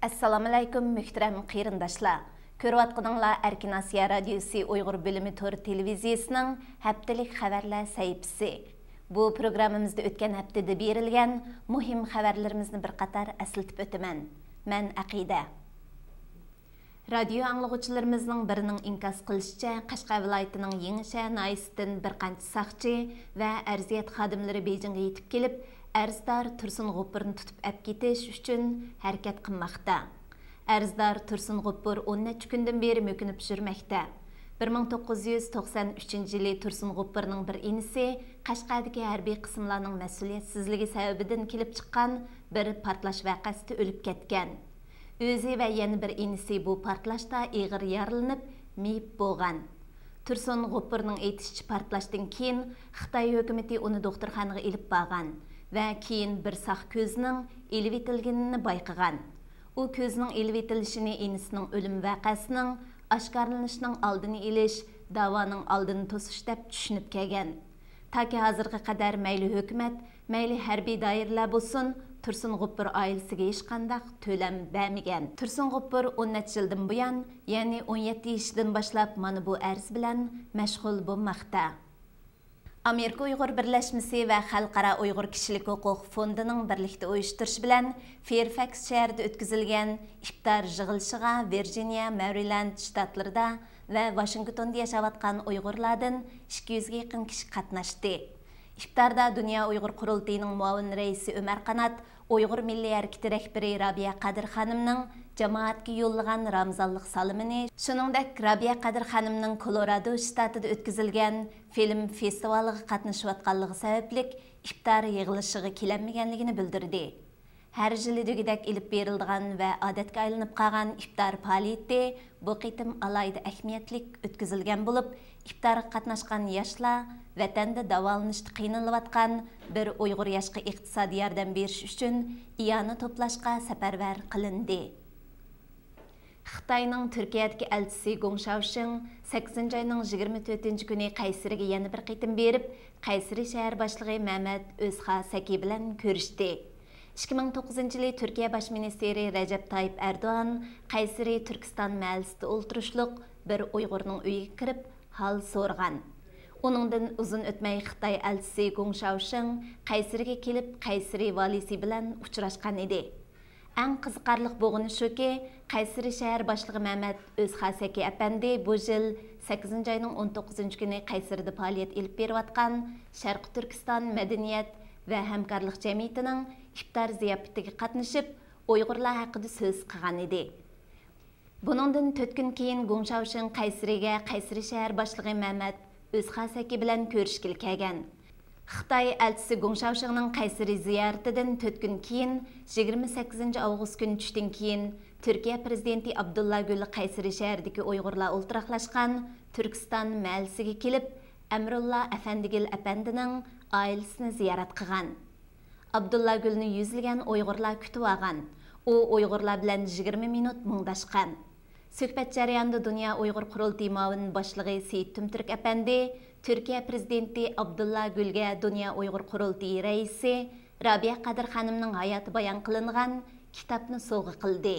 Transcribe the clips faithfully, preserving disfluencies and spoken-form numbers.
ئەسسالامۇئەلەيكۇم، مۆھتەرەم قېرىنداشلار! كۆرۈۋاتقىنىڭلار ئەركىن ئاسىيا رادىيوسى ئۇيغۇر بۆلۈمى تور تېلېۋىزىيىسىنىڭ ھەپتىلىك خەۋەرلەر سەھىپىسى. بۇ پروگراممىمىزدا ئۆتكەن ھەپتىدە بېرىلگەن مۇھىم خەۋەرلىرىمىزنى بىر قاتار ئەسلىتىپ ئۆتىمەن. مەن ئەقىدە. رادىيو ئاڭلىغۇچىلىرىمىزنىڭ بىرىنىڭ ئىنكاس قىلىشىچە، قەشقەر ۋىلايىتىنىڭ يېڭىشەھەر ناھىيەسىدىن بىر قانچە ساقچى ۋە ئەرزىيەت خادىملىرى بېيجىڭغا يېتىپ كېلىپ، ئەرزدار تۇرسۇن غوپۇرنى تۇتۇپ ئەپ كېتىش ئۈچۈن ھەرىكەت قىلماقتا. ئەرزدار تۇرسۇن غوپۇر ئون نەچچە كۈندىن بېرى مۆكۈنۈپ يۈرمەكتە. بىر مىڭ توققۇز يۈز توقسان ئۈچىنچى يىلى تۇرسۇن غوپۇرنىڭ بىر ئىنىسى قەشقەردىكى ھەربىي قىسىملارنىڭ مەسئۇلىيەتسىزلىكى سەۋەبىدىن كېلىپ چىققان بىر پارتلاش ۋەقەسىدە ئۆلۈپ كەتكەن. ئۆزى ۋە يەنە بىر ئىنىسى بۇ پارتلاشتا ئېغىر يارىلىنىپ، مېيىپ بولغان. تۇرسۇن غوپۇرنىڭ ئېيتىشىچە، پارتلاشتىن كېيىن خىتاي ھۆكۈمىتى ئۇنى دوختۇرخانىغا ئېلىپ بارغان ۋە كېيىن بىر ساق كۆزىنىڭ ئېلىۋېتىلگىنىنى بايقىغان. ئۇ كۆزىنىڭ ئېلىۋېتىلىشىنى ئىنىسىنىڭ ئۆلۈم ۋەقەسىنىڭ ئاشكارىلىنىشىنىڭ ئالدىنى ئېلىش، داۋانىڭ ئالدىنى توسۇش دەپ چۈشىنىپ كەلگەن. تاكى ھازىرغا قەدەر مەيلى ھۆكۈمەت، مەيلى ھەربىي دائىرىلەر بولسۇن، تۇرسۇن غوپۇر ئائىلىسىگە ھېچقانداق تۆلەم بەرمىگەن. تۇرسۇن غوپۇر ئون نەچچە يىلدىن بۇيان، يەنى ئون يەتتە يېشىدىن باشلاپ مانا بۇ ئەرز بىلەن مەشغۇل بولماقتا. ئامېرىكا ئۇيغۇر بىرلەشمىسى ۋە خەلقئارا ئۇيغۇر كىشىلىك ھوقۇق فوندىنىڭ بىرلىكتە ئۇيۇشتۇرۇشى بىلەن فېرفاكس شەھىرىدە ئۆتكۈزۈلگەن ئىپتار يىغىلىشىغا ۋىرجىنىيە، مەرىلەند شتاتلىرىدا ۋە ۋاشىنگتوندا ياشاۋاتقان ئۇيغۇرلاردىن ئىككى يۈزگە يېقىن كىشى قاتناشتى. ئىپتاردا دۇنيا ئۇيغۇر قۇرۇلتىيىنىڭ مۇئاۋىن رەئىسى ئۆمەر قانات، ئۇيغۇر مىللىي ھەرىكىتى رەھبىرى رابىيە قادىر خانىمنىڭ جامائەتكە يوللىغان رامىزانلىق سالىمىنى، شۇنىڭدەك رابىيە قادىر خانىمنىڭ كولورادو شتاتىدا ئۆتكۈزۈلگەن فىلىم فېستىۋالىغا قاتنىشىۋاتقانلىقى سەۋەبلىك ئىپتار يىغىلىشىغا كېلەلمىگەنلىكىنى بىلدۈردى. ھەر يىلى دېگۈدەك ئېلىپ بېرىلىدىغان ۋە ئادەتكە ئايلىنىپ قالغان ئىپتار پائالىيىتى بۇ قېتىم ئالاھىدە ئەھمىيەتلىك ئۆتكۈزۈلگەن بولۇپ، ئىپتارغا قاتناشقان ياشلار ۋەتەندە داۋالىنىشتا قىينىلىۋاتقان بىر ئۇيغۇر ياشقا ئىقتىسادىي ياردەم بېرىش ئۈچۈن ئىئانە توپلاشقا سەپەرۋەر قىلىندى. خىتاينىڭ تۈركىيەدىكى ئەلچىسى گۇڭ شاۋشىڭ سەككىزىنچى ئاينىڭ يىگىرمە تۆتىنچى كۈنى قەيسىرىگە يەنە بىر قېتىم بېرىپ، قەيسىرى شەھەر باشلىقى مەمەت ئۆزخاسەكى بىلەن كۆرۈشتى. ئىككى مىڭ توققۇزىنچى يىلى تۈركىيە باش مىنىستىرى رەجەپ تايىپ ئەردوغان قەيسىرى تۈركىستان مەھەللىسىدە ئولتۇرۇشلۇق بىر ئۇيغۇرنىڭ ئۆيىگە كىرىپ، ھال سورىغان. ئۇنىڭدىن ئۇزۇن ئۆتمەي خىتاي ئەلچىسى گۇڭ شاۋشىڭ قەيسىرىگە كېلىپ، قەيسىرى ۋالىسى بىلەن ئۇچراشقان ئىدى. ئەڭ قىزىقارلىق بولغىنى شۇكى، قەيسىرى شەھەر باشلىقى مەمەت ئۆزخاسەكى ئەپەندى بۇ يىل سەككىزىنچى ئاينىڭ ئون توققۇزىنچى كۈنى قەيسىرىدە پائالىيەت ئېلىپ بېرىۋاتقان شەرقىي تۈركىستان مەدەنىيەت ۋە ھەمكارلىق جەمئىيىتىنىڭ ئىپتار زىياپىتىگە قاتنىشىپ، ئۇيغۇرلار ھەققىدە سۆز قىلغان ئىدى. بۇنىڭدىن تۆت كۈن كېيىن گۇڭ شاۋشىڭ قەيسىرىگە قەيسىرى شەھەر باشلىقى مەمەت ئۆزخاسەكى بىلەن كۆرۈشكىلى كەلگەن. خىتاي ئەلچىسى گۇڭ شاۋشىڭنىڭ قەيسىرى زىيارىتىدىن تۆت كۈن كېيىن، يىگىرمە سەككىزىنچى ئاۋغۇست كۈنى چۈشتىن كېيىن، تۈركىيە پىرېزىدېنتى ئابدۇللا گۈل قەيسىرى شەھىرىدىكى ئۇيغۇرلار ئولتۇراقلاشقان تۈركىستان مەھەللىسىگە كېلىپ، ئەمرۇللا ئەفەندىگىل ئەپەندىنىڭ ئائىلىسىنى زىيارەت قىلغان. ئابدۇللا گۈلنى يۈزلىگەن ئۇيغۇرلار كۈتۈۋالغان. ئۇ ئۇيغۇرلار بىلەن يىگىرمە مىنۇت مۇڭداشقان. سۆھبەت جەريانىدا دۇنيا ئۇيغۇر قۇرۇلتىيى مۇئاۋىن باشلىقى سېيىت تۈمتۈرك ئەپەندى تۈركىيە پىرېزىدېنتى ئابدۇللا گۈلگە دۇنيا ئۇيغۇر قۇرۇلتىيى رەئىسى رابىيە قادىر خانىمنىڭ ھاياتى بايان قىلىنغان كىتابنى سوۋغا قىلدى.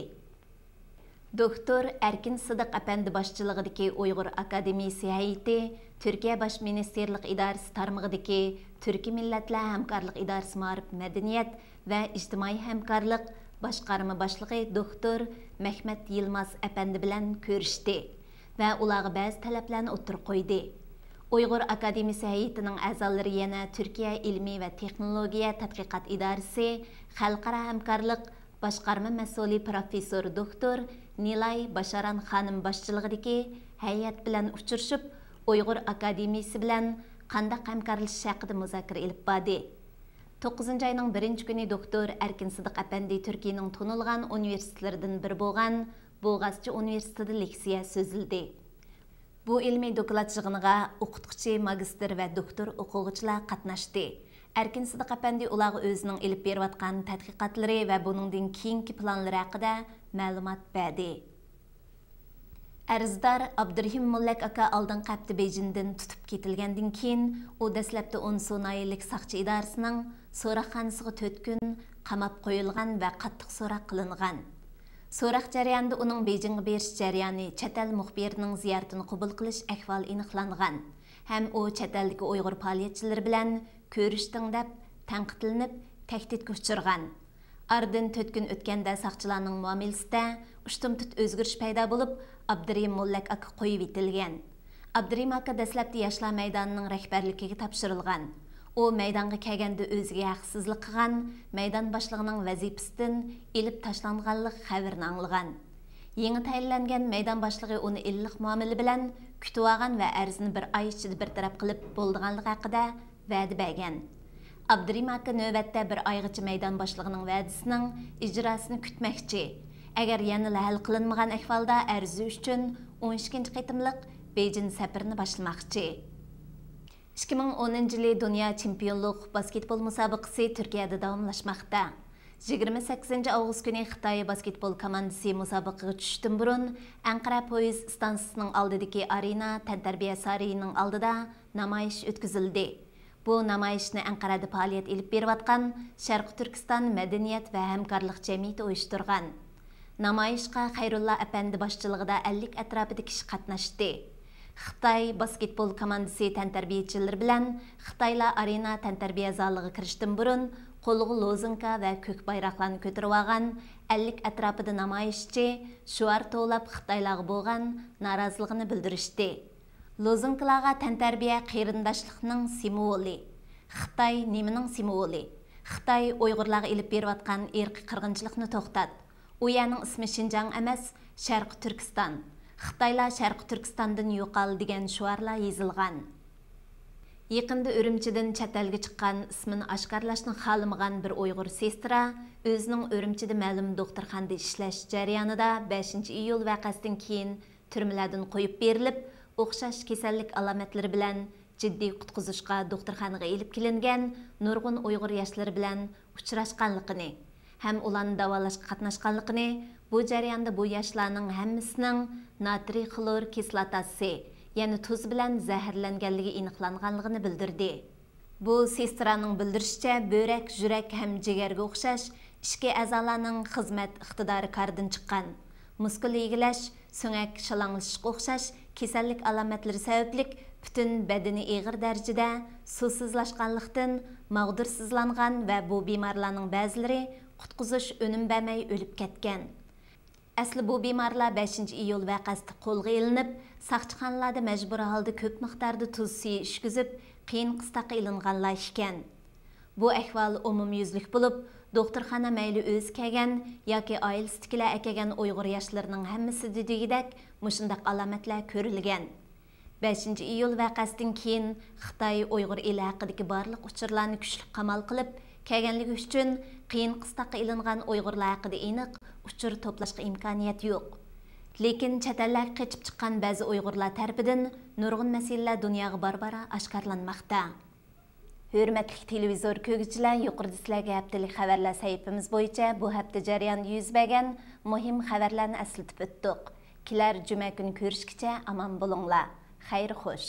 دوكتور ئەركىن سىدىق ئەپەندى باشچىلىقىدىكى ئۇيغۇر ئاكادېمىيىسى ھەيئىتى تۈركىيە باش مىنىستىرلىق ئىدارىسى تارمىقىدىكى تۈركىي مىللەتلەر ھەمكارلىق ئىدارىسى مائارىپ، مەدەنىيەت ۋە ئىجتىمائىي ھەمكارلىق باشقارما باشلىقى دوكتور مەھمەت يىلماز ئەپەندى بىلەن كۆرۈشتى ۋە ئۇلارغا بەزى تەلەپلەرنى ئوتتۇرىغا قويدى. ئۇيغۇر ئاكادېمىيىسى ھەيئىتىنىڭ ئەزالىرى يەنە تۈركىيە ئىلمىي ۋە تېخنولوگىيە تەتقىقات ئىدارىسى خەلقئارا ھەمكارلىق باشقارما مەسئۇلى پروفېسسور دوكتور نىلاي باشاران خانىم باشچىلىقىدىكى ھەيئەت بىلەن ئۇچرىشىپ، ئۇيغۇر ئاكادېمىيىسى بىلەن قانداق ھەمكارلىشىش ھەققىدە مۇزاكىرە ئېلىپ باردى. توققۇزىنچى ئاينىڭ بىرىنچى كۈنى دوكتور ئەركىن سىدىق ئەپەندى تۈركىيەنىڭ تونۇلغان ئۇنىۋېرسىتېتلىرىدىن بىرى بولغان بوغازچى ئۇنىۋېرسىتېتىدا لېكسىيە سۆزلىدى. بۇ ئىلمىي دوكلات يىغىنىغا ئوقۇتقۇچى، ماگىستىر ۋە دوكتور ئوقۇغۇچىلار قاتناشتى. ئەركىن سىدىق ئەپەندى ئۇلارغا ئۆزىنىڭ ئېلىپ بېرىۋاتقان تەتقىقاتلىرى ۋە بۇنىڭدىن كېيىنكى پىلانلىرى ھەققىدە مەلۇمات بەردى. ئەرزدار ئابدۇرېھىم موللاك ئاكا ئالدىنقى ھەپتە بېيجىڭدىن تۇتۇپ كېتىلگەندىن كېيىن، ئۇ دەسلەپتە ئون سۇ ناھىيەلىك ساقچى ئىدارىسىنىڭ سوراقخانىسىغا تۆت كۈن قاماپ قويۇلغان ۋە قاتتىق سوراق قىلىنغان. سوراق جەريانىدا ئۇنىڭ بېيجىڭغا بېرىش جەريانى، چەت ئەل مۇخبىرىنىڭ زىيارىتىنى قوبۇل قىلىش ئەھۋالى ئېنىقلانغان ھەم ئۇ چەت ئەلدىكى ئۇيغۇر پائالىيەتچىلىرى بىلەن كۆرۈشتۈڭ دەپ تەنقىدلىنىپ، تەھدىتكە ئۇچرىغان. ئارىدىن تۆت كۈن ئۆتكەندە ساقچىلارنىڭ مۇئامىلىسىدە ئۇشتۇمتۇت ئۆزگىرىش پەيدا بولۇپ، ئابدۇرېھىم موللاك ئاكا قويۇۋېتىلگەن. ئابدۇرېھىم ئاكا دەسلەپتە ياشلار مەيدانىنىڭ رەھبەرلىكىگە تاپشۇرۇلغان. ئۇ مەيدانغا كەلگەندە ئۆزىگە ھەقسىزلىق قىلغان مەيدان باشلىقىنىڭ ۋەزىپىسىدىن ئېلىپ تاشلانغانلىق خەۋىرىنى ئاڭلىغان. يېڭى تەيىنلەنگەن مەيدان باشلىقى ئۇنى ئىللىق مۇئامىلە بىلەن كۈتۈۋالغان ۋە ئەرزىنى بىر ئاي ئىچىدە بىر تەرەپ قىلىپ بولىدىغانلىقى ھەققىدە ۋەدە بەرگەن. ئابدۇرېھىم ئاكا نۆۋەتتە بىر ئايغىچە مەيدان باشلىقىنىڭ ۋەدىسىنىڭ ئىجراسىنى كۈتمەكچى. ئەگەر يەنىلا ھەل قىلىنمىغان ئەھۋالدا ئەرزى ئۈچۈن ئون ئىككىنچى قېتىملىق بېيجىڭ سەپىرىنى باشلىماقچى. ئىككى مىڭ ئونىنچى يىلى دۇنيا چېمپىيونلۇق باسكېتبول مۇسابىقىسى تۈركىيەدە داۋاملاشماقتا. يىگىرمە سەككىزىنچى ئاۋغۇست كۈنى خىتاي باسكېتبول كوماندىسى مۇسابىقىگە چۈشۈشتىن بۇرۇن، ئەنقەرە پويىز ئىستانسىسىنىڭ ئالدىدىكى ئارېنا تەنتەربىيە سارىيىنىڭ ئالدىدا نامايىش ئۆتكۈزۈلدى. بۇ نامايىشنى ئەنقەرەدە پائالىيەت ئېلىپ بېرىۋاتقان شەرقىي تۈركىستان مەدەنىيەت ۋە ھەمكارلىق جەمئىيىتى ئۇيۇشتۇرغان. نامايىشقا خەيرۇللا ئەپەندى باشچىلىقىدا ئەللىك ئەتراپىدا كىشى قاتناشتى. خىتاي باسكېتبول كوماندىسى تەنتەربىيەچىلىرى بىلەن خىتايلار ئارېنا تەنتەربىيە زالىغا كىرىشتىن بۇرۇن، قولىغا لوزۇنكا ۋە كۆك بايراقلارنى كۆتۈرۈۋالغان ئەللىك ئەتراپىدا نامايىشچى شوئار توۋلاپ، خىتايلارغا بولغان نارازىلىقىنى بىلدۈرۈشتى. لوزۇنكىلارغا تەنتەربىيە قېرىنداشلىقنىڭ سىمۋولى. خىتاي نېمىنىڭ سىمۋولى؟ خىتاي ئۇيغۇرلارغا ئېلىپ بېرىۋاتقان ئىرقىي قىرغىنچىلىقنى توختات. ئۇ يەرنىڭ ئىسمى شىنجاڭ ئەمەس، شەرقىي تۈركىستان. خىتايلار شەرقىي تۈركىستاندىن يوقال دېگەن شوئارلار يېزىلغان. يېقىندا ئۈرۈمچىدىن چەت ئەلگە چىققان، ئىسمىنى ئاشكارىلاشنى خالىمىغان بىر ئۇيغۇر سېسترا ئۆزىنىڭ ئۈرۈمچىدە مەلۇم دوختۇرخانىدا ئىشلەش جەريانىدا بەشىنچى ئىيۇل ۋەقەسىدىن كېيىن تۈرمىلەردىن قويۇپ بېرىلىپ، ئوخشاش كېسەللىك ئالامەتلىرى بىلەن جىددىي قۇتقۇزۇشقا دوختۇرخانىغا ئېلىپ كېلىنگەن نۇرغۇن ئۇيغۇر ياشلىرى بىلەن ئۇچراشقانلىقىنى ھەم ئۇلارنى داۋالاشقا قاتناشقانلىقىنى، بۇ جەرياندا بۇ ياشلارنىڭ ھەممىسىنىڭ ناترىي خلور كىسلاتاسى، يەنى تۇز بىلەن زەھەرلەنگەنلىكى ئېنىقلانغانلىقىنى بىلدۈردى. بۇ سېسترانىڭ بىلدۈرۈشىچە، بۆرەك، يۈرەك ھەم جىگەرگە ئوخشاش ئىچكى ئەزالارنىڭ خىزمەت ئىقتىدارى كاردىن چىققان. مۇسكۇل يېگىلەش، سۆڭەك شالاڭلىشىشقا ئوخشاش كېسەللىك ئالامەتلىرى سەۋەبلىك پۈتۈن بەدىنى ئېغىر دەرىجىدە سۇسىزلاشقانلىقتىن، ماغدۇرسىزلانغان ۋە بۇ بىمارلارنىڭ بەزىلىرى قۇتقۇزۇش ئۈنۈم بەرمەي ئۆلۈپ كەتكەن. ئەسلى بۇ بىمارلار بەشىنچى ئىيۇل ۋەقەسىدە قولغا ئېلىنىپ، ساقچىخانىلاردا مەجبۇرىي ھالدا كۆپ مىقداردا تۇز سۈيى ئىچكۈزۈپ، قىيىن قىستاققا ئېلىنغانلار ئىكەن. بۇ ئەھۋال ئومۇميۈزلۈك بولۇپ، دوختۇرخانا مەيلى ئۆزى كەلگەن ياكى ئائىلىسىدىكىلەر ئەكەلگەن ئۇيغۇر ياشلىرىنىڭ ھەممىسىدە دېگۈدەك مۇشۇنداق ئالامەتلەر كۆرۈلگەن. بەشىنچى ئىيۇل ۋەقەسىدىن كېيىن خىتاي ئۇيغۇر ئېلى ھەققىدىكى بارلىق ئۇچۇرلارنى كۈچلۈك قامال قىلىپ كەلگەنلىكى ئۈچۈن، قىيىن قىستاققا ئېلىنغان ئۇيغۇرلار ھەققىدە ئېنىق ئۇچۇر توپلاشقا ئىمكانىيەت يوق. لېكىن چەت ئەللەرگە قېچىپ چىققان بەزى ئۇيغۇرلار تەرىپىدىن نۇرغۇن مەسىلىلەر دۇنياغا بارا-بارا ئاشكارىلانماقتا. ھۆرمەتلىك تېلېۋىزور كۆرگۈچىلەر، يۇقىرىدا سىلەرگە ھەپتىلىك خەۋەرلەر سەھىپىمىز بويىچە بۇ ھەپتە جەريانىدا يۈز بەرگەن مۇھىم خەۋەرلەرنى ئەسلىتىپ ئۆتتۇق. كېلەر جۈمە كۈنى كۆرۈشكىچە ئامان بولۇڭلار. خەير خوش.